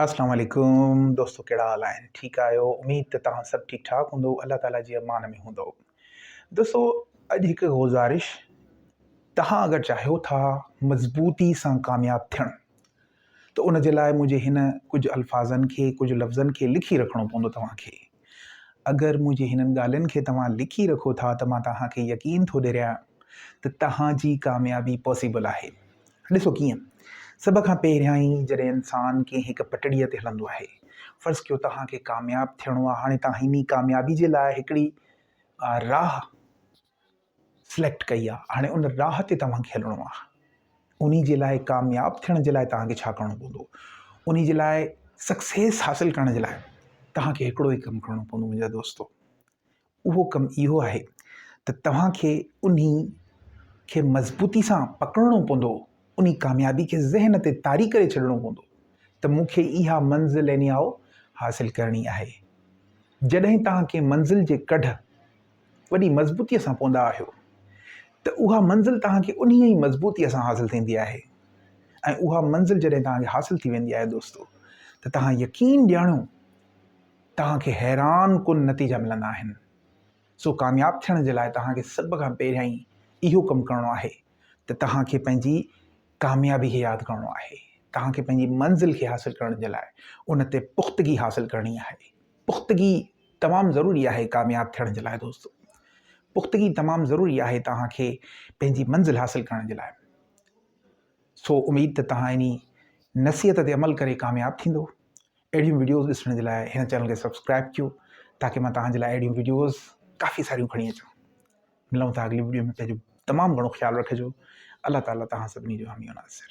اسلام عليڪم دوستو ڪهڙا حال آهن ٺيڪ آهيو اميد ته توهان سڀ ٺيڪ ٺاڪ هوندو الله تعالي جي امان ۾ هوندو دوستو اڄ هڪ گذارش توهان اگر چاهيو ٿا مضبوطي سان ڪامياب ٿيڻ ته ان جي لاء منهنجي هن ڪجهه الفاظن کي ڪجهه لفظن کي لکي رکڻو پوندو توهان کي اگر منهنجي هنن ڳالهين کي توهان لکي رکو ٿا ته مان توهان کي يقين ٿو ڏياريان ته توهان جي ڪاميابي پاسيبل آهي. ڏسو ڪيئن؟ سڀ کان پهريائين جڏهن انسان ڪنهن هڪ پٽڙيء تي هلندو آهي، فرض ڪيو توهان کي ڪامياب ٿيڻو آهي، هاڻي توهان انهي ڪاميابي جي لاء هڪڙي راهه سليڪٽ ڪئي آهي، هاڻي ان راهه تي توهان کي هلڻو آهي. انهي جي لاء ڪامياب ٿيڻ جي لاء توهان کي ڇا ڪرڻو پوندو؟ انهي جي لاء سڪسيس حاصل ڪرڻ جي لاء توهان کي هڪڙو ئي ڪم ڪرڻو پوندو منهنجا دوستو. اهو ڪم اهو آهي ته توهان کي انهي کي مضبوطي سان پڪڙڻو پوندو، انهي ڪاميابي کي ذهن تي طاري ڪري ڇڏڻو پوندو ته مون کي اها منزل يعني آء حاصل ڪرڻي آهي. جڏهن توهان ڪنهن منزل جي ڪڍ وڏي مضبوطي سان پوندا آهيو ته اها منزل توهان کي انهي ئي مضبوطي سان حاصل ٿيندي آهي ۽ اها منزل جڏهن توهان کي حاصل ٿي ويندي آهي دوستو ته توهان يقين ڄاڻو توهان کي حيران ڪن نتيجا ملندا آهن. سو ڪامياب ٿيڻ جي لاء توهان کي سڀ کان پهريائين اهو ڪم ڪرڻو آهي ته توهان کي پنهنجي ڪاميابي کي ياد ڪرڻو آهي. توهان کي پنهنجي منزل کي حاصل ڪرڻ جي لاء ان تي پختگي حاصل ڪرڻي آهي. پختگي تمام ضروري آهي ڪامياب ٿيڻ جي لاء دوستو. پختگي تمام ضروري آهي توهان کي پنهنجي منزل حاصل ڪرڻ جي لاء. سو اميد ته توهان انهي نصيحت تي عمل ڪري ڪامياب ٿيندو. اهڙيون وڊيوز ڏسڻ جي لاء هن چينل کي سبسڪرائب ڪيو تاڪي مان توهان جي لاء اهڙيون وڊيوز ڪافي ساريون کڻي اچان ملون ٿا اڳلي وڊيو ۾ پنهنجو تمام گهڻو خيال رکجو الله تعالي توهان سڀني جو حامي ناصر.